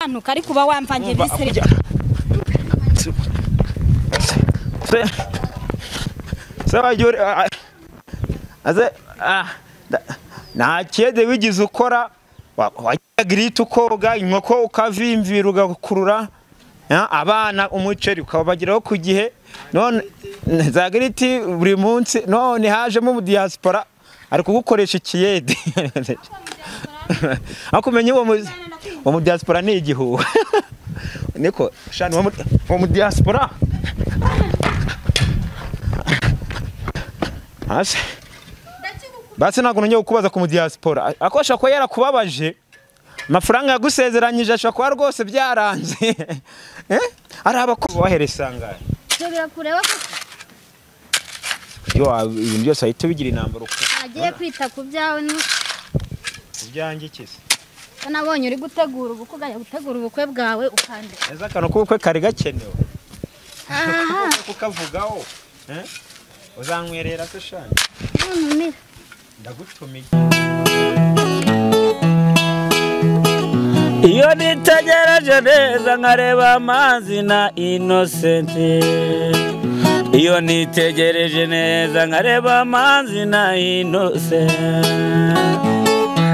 Ntuka ari kuba wamvange bisere. Nta kiyede wigize ukora wajya ukoga inkoko ukavimvira ugakurura abana umuceri ukabagiraho ku gihe none za giriti buri munsi none hajemo mu diaspora ari kugukoresha ikiyede akumenye uwo mu diaspora ni igihuha niko shani uwo mu diaspora hasi basi ntabwo nongeye kukubaza ku mu diaspora akosha ko yarakubabaje amafaranga yagusezeranyije ashobora kuba rwose byaranze ari abakubahereza sangaye birakureba koko yo ibintu byose ahita bigira intambara uko agiye kwita ku byawe no kubyanjye kise nabonye uri gutegura ubukwe ugaya gutegura ubukwe bwawe ukande eza kano kubukwe kari gakenewe aha kukavugaho uzankwerera se shani ntumira ndagutumiye. Iyo nitegereje neza nkareba amazi na Innocent. Iyo nitegereje neza nkareba amazi na Innocent.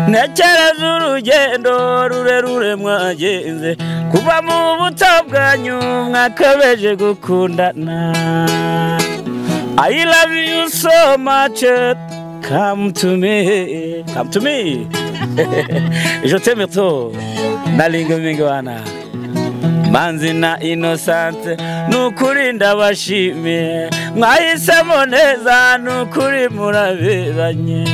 Ntekereza urugendo rurerure mwagenze kuva mu buto bwanyu mwakabeje gukundana. I love you so much. Come to me, come to me. Je t'aime trop. Nalingo mingwana. Manzi na Innocent nukuri ndabashimiye. Mwahisemo neza nukuri muraberanye.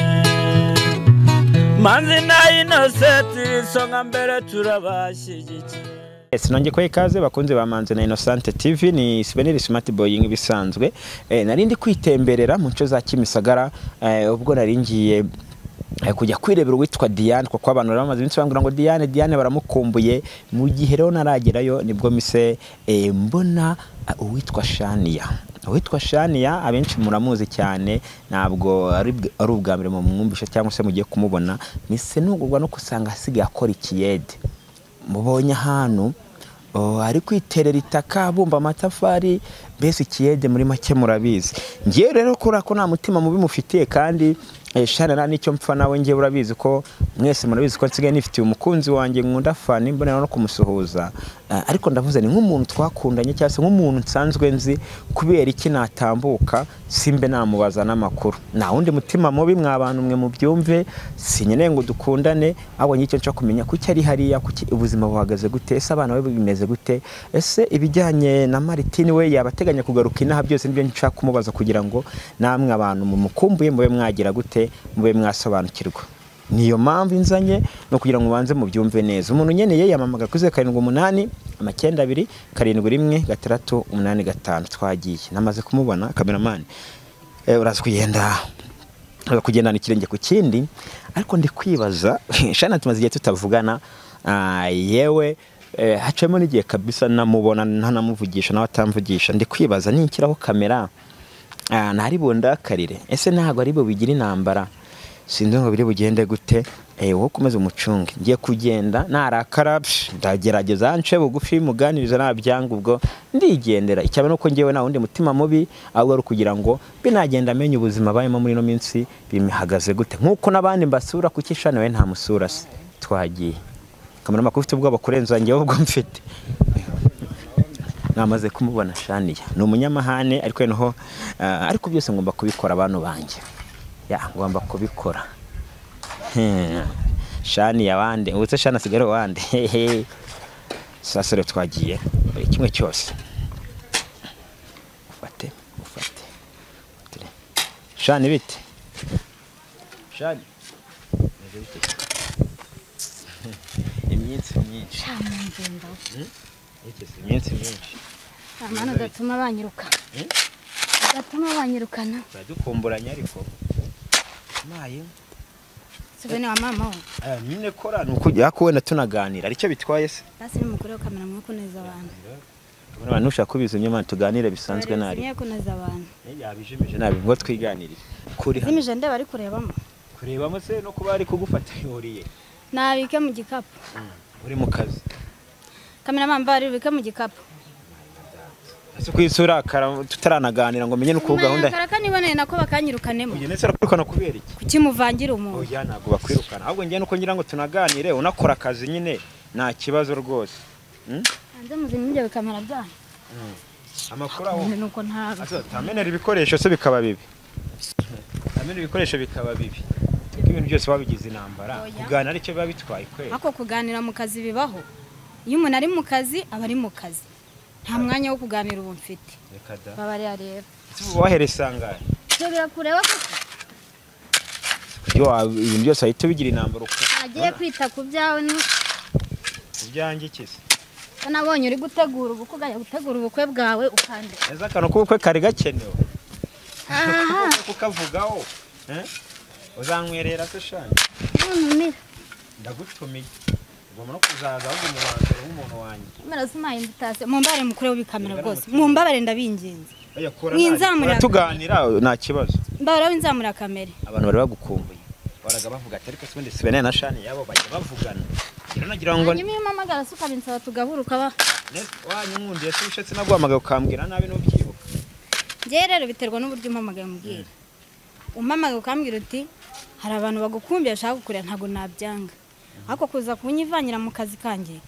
Manzi na Innocent isonga mbere turabashyigikiye. Sinongeye ko ikaze bakunze ba Manzi na Innocent TV ni Souvenir Smart Boy nk'ibisanzwe. Narindi kwitemberera mu nce za Kimisagara ubwo naringiye kujya kwirebera uwitwa Diane kuko abantu bamaze iminsi bambwira ngo Diane Diane baramukumbuye. Mu gihe rero naragerayo nibwo mise mbona uwitwa Shania. Uwitwa Shania abenshi muramuzi cyane ntabwo ari ubwa mbere mu mwumvisha cyangwa se mugiye kumubona. Mise nugurwa no kusanga asigaye akora ikiyede. Mubonye ahantu ari kwiterera itaka bumba amatafari mbese ikiyede muri make murabizi. Ngiye rero kora ko nta mutima mubi mufitiye kandi Shana nta nicyo mpfa nawe ngiye urabizi ko mwese murabizi ko nsigaye nifitiye umukunzi wanjye nkunda Fani mbonera no kumusuhuza ariko ndavuze ni nk'umuntu twakundanye cyangwa se nk'umuntu nsanzwe nzi kubera iki natambuka simbe namubaza n'amakuru. Nta wundi mutima mubi mwa bantu mwe mubyumve sinyeneye ngo dukundane ahubwo nicyo nshaka kumenya kuki ari hariya kuki ubuzima buhagaze gute ese abana be bimeze gute ese ibijyanye na Martine we yabateganya kugaruka inaha byose nibyo nshaka kumubaza kugira ngo namwe abantu mumukumbuye mube mwagira gute mube mwasobanukirwa. Niyo mpamvu inzanye no kugira ngo ubanze mubyumve neza. Umuntu nyeneye yamamaga kuri 7 8 2 7 1 6 8 5 twagiye namaze kumubona cameraman uraza kugenda kugendana ikirenge ku kindi ariko ndi kwibaza Shana tumaze igihe tutavugana yewe hacemo n'igihe kabisa namubona ntanamuvugisha nawe atamvugisha. Ndi kwibaza ninkiraho kamera ntari bundakarire ese ntago ari bo bigira intambara sinzi ngo biri bugende gute wowe komeza umucunge ngiye kugenda narakara ndagerageza nce bugufi muganiriza nabyanga ubwo ndigendera. Icyabe nuko ngiyewe na wundi mutima mubi ahubwo ari kugira ngo binagenda amenye ubuzima bayemo muri no minsi bimihagaze gute nkuko nabandi mbasura kuki Shana we nta musura se. Twagiye kamera makuru ufite ubwoba kurenza ngiye ubwo mfite. Namaze kumubona Shania ni umunyamahane ariko noho ariko byose ngomba kubikora abantu banjye ya ngomba kubikora. Shania wande ubutse Shana sigare wande sasa rero twagiye buri kimwe cyose ufate ufate Shani bite Shani iminsi myinshi iminsi myinshi amana gatuma banyiruka gatuma banyirukana badukumburanya ariko maye Sibene wa mama we nyine kora nuko yakubona tunaganira aricyo bitwaye se basi nimukore kamera mwe kuneza abantu abantu ushaka kubizimya man tuganire bisanzwe nari mwe kuneza abantu yabijimije nabi ngo twiganirire kuri hano zimije ndeba ari kurebamo kurebamo se no kuba ari kugufata yoriye nabike mu gikapu uri mu kazi. Cameraman bari bika mu gikapu. Ese kwisura kara tutaranaganira ngo menye nuko gahunda. Karaka niboneye nako bakanyirukanemo. Uyu nese arakwirukana kubera iki? Kuki muvangira umuntu? Oya ntago bakwirukana. Ahubwo ngiye nuko ngira ngo tunaganire unakora akazi nyine nta kibazo rwose. Hanze muzimye ibyo bikamera byanyu. Amakuru aho nuko ntago. Ase tamenera ibikoresho se bikaba bibi. Tamenera ibikoresho bikaba bibi. Kuko ibintu byose babigize intambara. Kuganira aricyo biba bitwaye kwera. Ako kuganira mu kazi bibaho. Iyo umuntu ari mu kazi aba ari mu kazi. Nta mwanya wo kuganira ubu mfite. Reka da. Babariya rero. Wahere sangaye. Cyo birakureba koko. Iyo ibintu byose ahita bigira intambara uko. Agiye kwita ku byawe ni kubyanjye iki se? Nabonye uri gutegura ubukwe ugaya gutegura ubukwe bwawe ukande. Eza akantu k'ubukwe kari gakenewe. Aha. Kukavugaho. Uzankwerera se shanje? Ntuntumira. Ndagutumiye. Ugomba no kuzaza ahubwo umubanzero w'umuntu wanjye. Murasuma invitation. Mumbare mukure w'ikamera rwose. Mumbabare ndabinginze. Oya kora. Tuganira nta kibazo. Mbabare winzamura kamera. Abantu bari bagukumbuye. Baraga bavuga ati ariko se ubundi Sibene na Shani yabo bajya bavugana. Rero nagira ngo nyuma y'amamagara suka binsaba tugahuruka ba. Wanyunkundiye se ushatse naguhamagaye ukambwira nabi n'ubyibuka. Ngiye rero biterwa n'uburyo umpamagaye umbwira. Umpamagaye ukambwira uti hari abantu bagukumbiye bashaka kukureba ntago nabyanga. Ariko kuza kunyivangira mu kazi kanjye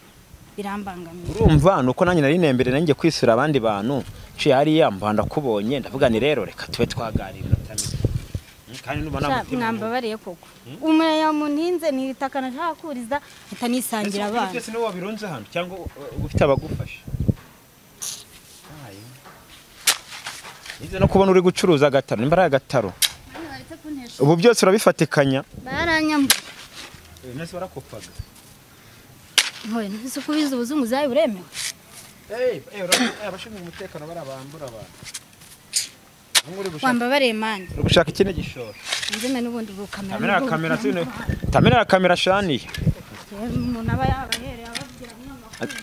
birambangamiye. Urumva nuko nanjye nari nembere nanjye kwisura abandi bantu nciye hariya mbanda kubonye ndavuga ni rero reka tube twaganira iminota. Kandi nuba namutima mwambabariye koko. Umuraya muntinze nitakana ntakuriza atanisangira abana. Byose niwe wabirunze hano cyangwa ufite abagufasha. Nize no kubona uri gucuruza agataro nimba ari agataro. Ubu byose urabifatikanya. Baranyambuye. Nese barakopaga. Nkoye nese kubiza ubuzungu zayi buremewe. Abashinzwe umutekano barabambura abantu. Wambabariye manje. Uri gushaka ikindi gishoro. Nzeme n'ubundi bukamera. Tamera kamera sino. Tamera kamera shani. Umuntu aba yabahereye ababwira n'amakuru.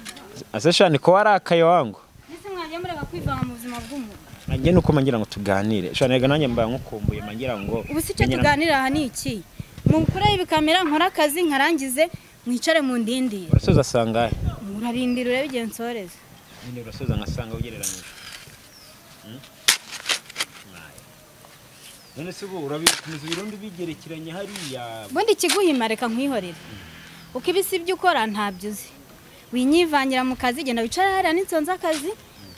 Ase shani ko warakaye wangu. Nese mwagiye mureka kwivanga mu buzima bw'umuntu. Nanjye nuko mangira ngo tuganire. Shani rega nanjye mbaye nkukumbuye mangira ngo. Ubu si cyo tuganira aha ni iki? Mukure ibikamera nkora akazi nkarangize mwicare mu ndindire. Urasoza sangahe? Urarindira urebe igihe nsoreza. Nyine urasoza nkasanga ugereranyije. None se ubu urabikomeza ibirundi bigerekeranye hariya. Bundi kiguhima reka nkwihorere. Uko ibisi ibyo ukora ntabyo uzi. Winyivangira mu kazi genda wicare hariya ninsonza akazi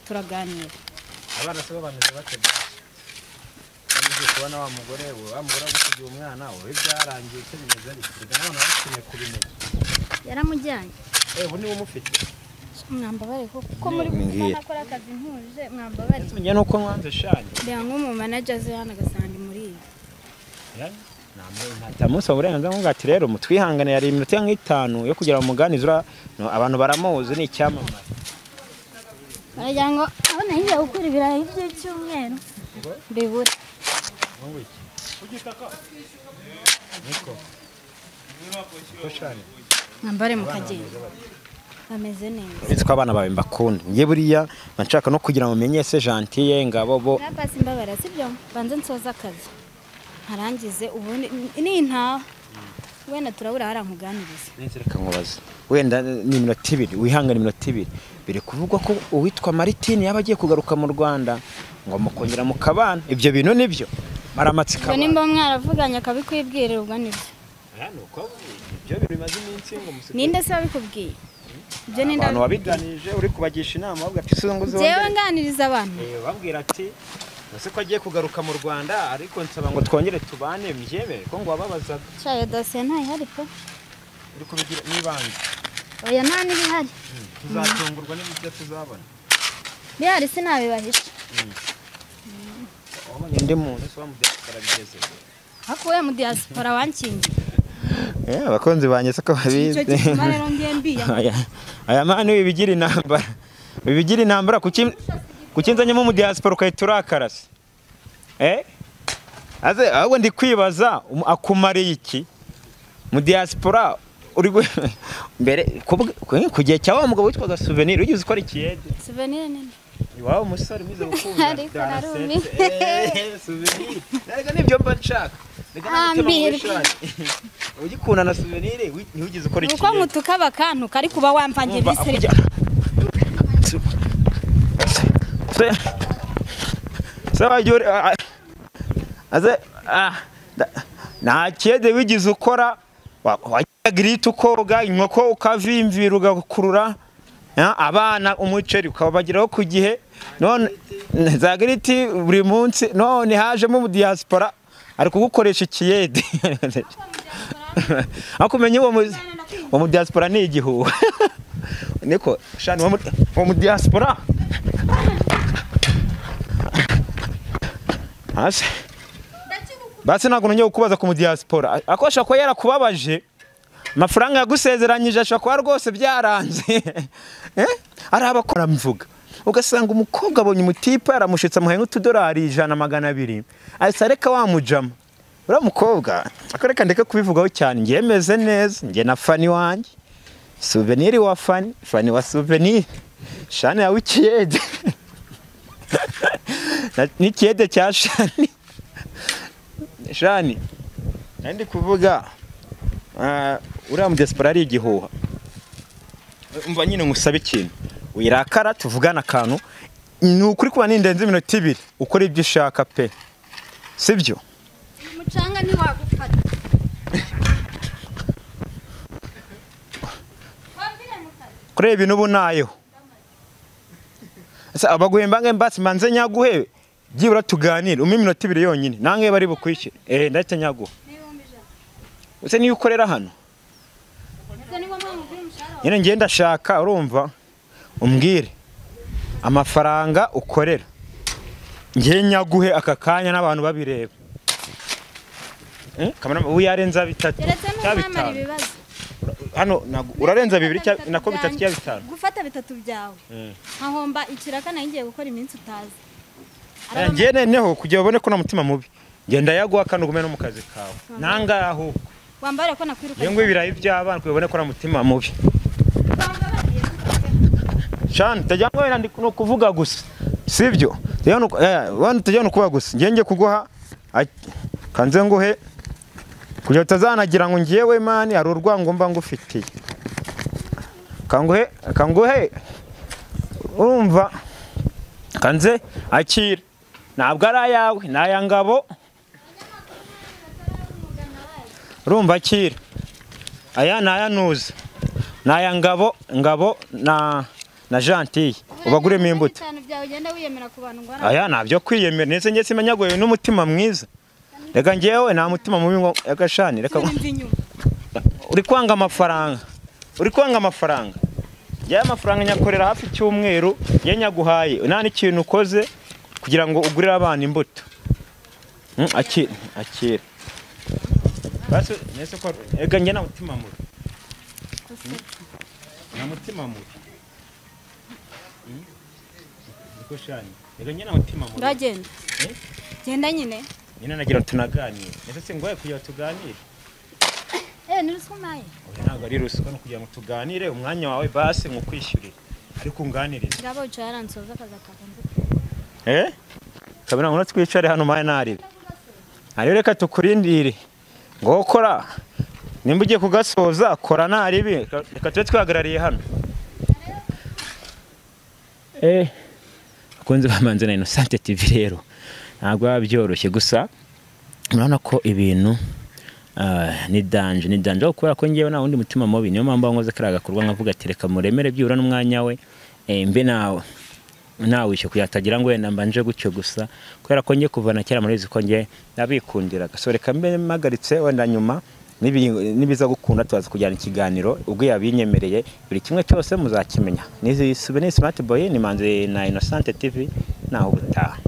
turaganira. Abana se bameze bate? Ngiye kubona wa mugore we, wa mugore agusigiye umwana we byarangiye se bimeze ari. Rega none bakeneye kubimenya. Yaramujyanye. Ubu niwe umufite. Mwambabare kuko muri gukora akora akazi ntuje mwambabare. Ngiye nuko nwanze shani. Ndeba nk'umu manager ze hano agasanga muri ibi. Ntamusa uburenganzira ngo ati rero mutwihangane yari iminota nk'itanu yo kugira umuganizura abantu baramuzi ni icyamamare. Baragira ngo aho nahiye gukura ibirayi by'icyumweru mbibure. Mwambare mukagenda. Bameze neza. Uretse ko abana bawe mbakunda. Ngiye buriya nshaka no kugira ngo menye se Gentille ngabo bo. Napasi mbabara sibyo? Banze nsoza akazi. Nkarangize ubundi nintaha. Wenda turabura harankuganiriza. Nese reka nkubaze. Wenda ni iminota ibiri, wihangane iminota ibiri. Biri kuvugwa ko uwitwa Martine yaba agiye kugaruka mu Rwanda ngo mukongera mukabana. Ibyo bintu nibyo. Maramatsika. Nimba mwaravuganye akabikwibwirira ubwo nibyo. Nuko ibyo bintu bimaze iminsi ngo musigaye. Ninde se wabikubwiye? Ibyo ninde abantu wabiganije uri kubagisha inama bavuga ati ngo uzongere. Jewe nganiriza abantu. Babwira ati nase ko agiye kugaruka mu Rwanda ariko nsaba ngo twongere tubane mbyemere ko ngo wababazaga. Cyayo dosiye ntayihari pe. Uri kubigira nibanga. Oya nta nibihari. Tuzatungurwa n'ibyo tuzabona. Bihari sinabibahisha. Wabonye ndi muntu se wa mu diaspora bigeze. Ako we mu diaspora wankingiye. Abakunzi banjye siko babizi. Icyo gituma rero ngiye mbiya. Aya mani wibigira intambara. Wibigira intambara kuki nzanyemo mu diaspora ukahita urakarasa. Aze ahubwo ndi kwibaza akumariye iki? Mu diaspora uri mbere ku gihe cya wa mugabo witwaga Souvenir ugize ukora ikiyede. Souvenir nini? Iwawe umusore mwiza gukunda. Souvenir. Rega nibyo mba nshaka. Ugikunda na Souvenir ntiwigeze ukora ikiyede. Uko mutuka bakantuka ariko uba wamvangiye bisere. Se wajya aze nta kiyede wigize ukora, wajya giriti ukoga inkoko ukavimvira ugakurura abana umuceri ukabageraho ku gihe, none za giriti buri munsi, none hajemo mu diaspora ari kugukoresha ikiyede. Ariko umenye uwo mu diaspora ni igihuha. Niko shani uwo mu diaspora hasi basi ntabwo nongeye kukubaza ku mu diaspora, ako ashobora kuba yarakubabaje amafaranga yagusezeranyije, ashobora kuba rwose byaranze. Ari abakora mvuga ugasanga umukobwa abonye umutipe aramushitse amuhaye nk'utudolari 100 200 ahise areka wamujama. Uriya mukobwa akareka ndeke kubivugaho cyane, ngiye meze neza, ngiye na Fani wanjye, souvenir wa Fani, Fani wa souvenir, Shani yawe ikiyede n'ikiyede cya Shani. Shani ndi kuvuga uriya mu diaspora ari igihuha. Umva nyine ngusabe ikintu, wirakara tuvugana akantu, ni ukuri kuba nindenze iminota 2 ukora ibyo ushaka pe, sibyo? Umucanga ntiwagufata. Kureba ibintu ubu nayeho abaguhemba nge mbasi manze nyaguhe byibura tuganire umpe iminota 2 yonyine, nange bari bukwishyure ndahita nyaguha. Ese niyo ukorera hano nyine ngiye ndashaka, urumva umbwire amafaranga ukorera ngiye nyaguhe aka kanya n'abantu babireba. Kamera ubu yarenza 3 cyangwa 5 hano urarenza 2 nako 3 cyangwa 5 gufata 3 byawe nkahomba ikiraka nayo ngiye gukora iminsi utazi. Ngiye neneho kugira ubone ko na mutima mubi ngenda yaguha kano gume no mu kazi kawe nangaho wambare ko nakwiruka ngo ibirayi by'abana kubone ko na mutima mubi. Shani tajya ngo wenda no kuvuga gusa sibyo, tajya no kuvuga gusa ngiye ngiye kuguha kanze nguhe kugira utazanagira ngo ngiyewe mani ari urwango mba ngufitiye. Kanguhe urumva kanze akira, ntabwo ari ayawe ni aya Ngabo, urumva akira aya ni aya Nuza ni aya Ngabo, Ngabo na Gentille ubaguremo imbuto. Aya ntabyo kwiyemera, ndetse njye simenyagoye n'umutima mwiza. Reka ngewe nta mutima mubi ngo agashani, reka uri kwanga amafaranga, uri kwanga amafaranga. Njye amafaranga nyakorera hafi cyumweru njye nyaguhaye nta n'ikintu ukoze kugira ngo ugurire abana imbuto. Akira akira basi nese ko reka njye nta mutima mubi, nta mutima mubi niko shani, reka njye nta mutima mubi. Ndagenda genda nyine nyine nagira tunaganire, ese singoye kugira tuganire. Ni ruswa maye. Oya ntabwo ari ruswa, no kugira ngo tuganire umwanya wawe basi nkukwishyurira ariko unganirize. Ngabo cyaransoza akaza kakanze. Kabira ngo twicare hano maye naribe. Ari reka tukurindire ngo kora nimba ugiye kugasoza kora naribi, reka tube twahagarariye hano. Akunze bamanze na Innocente TV rero ntabwo biba byoroshye, gusa murabona ko ibintu ni danger, ni danger kubera ko ngewe nta wundi mutima mubi, niyo mpamvu nkoze kariya gakorwa nkavuga ati reka muremere byibura n'umwanya we mbe nawe nawishe kuyatagira ngo wenda mbanje gutyo gusa, kubera ko ngiye kuva na kera murizi ko ngiye nabikundiraga. So reka mbe mpagaritse wenda nyuma nibiza gukunda tubaza kujyana ikiganiro ubwo yabinyemereye buri kimwe cyose muzakimenya. Ni Souvenir Smart Boy, ni Manzi na Innocente TV, naho ubutaha.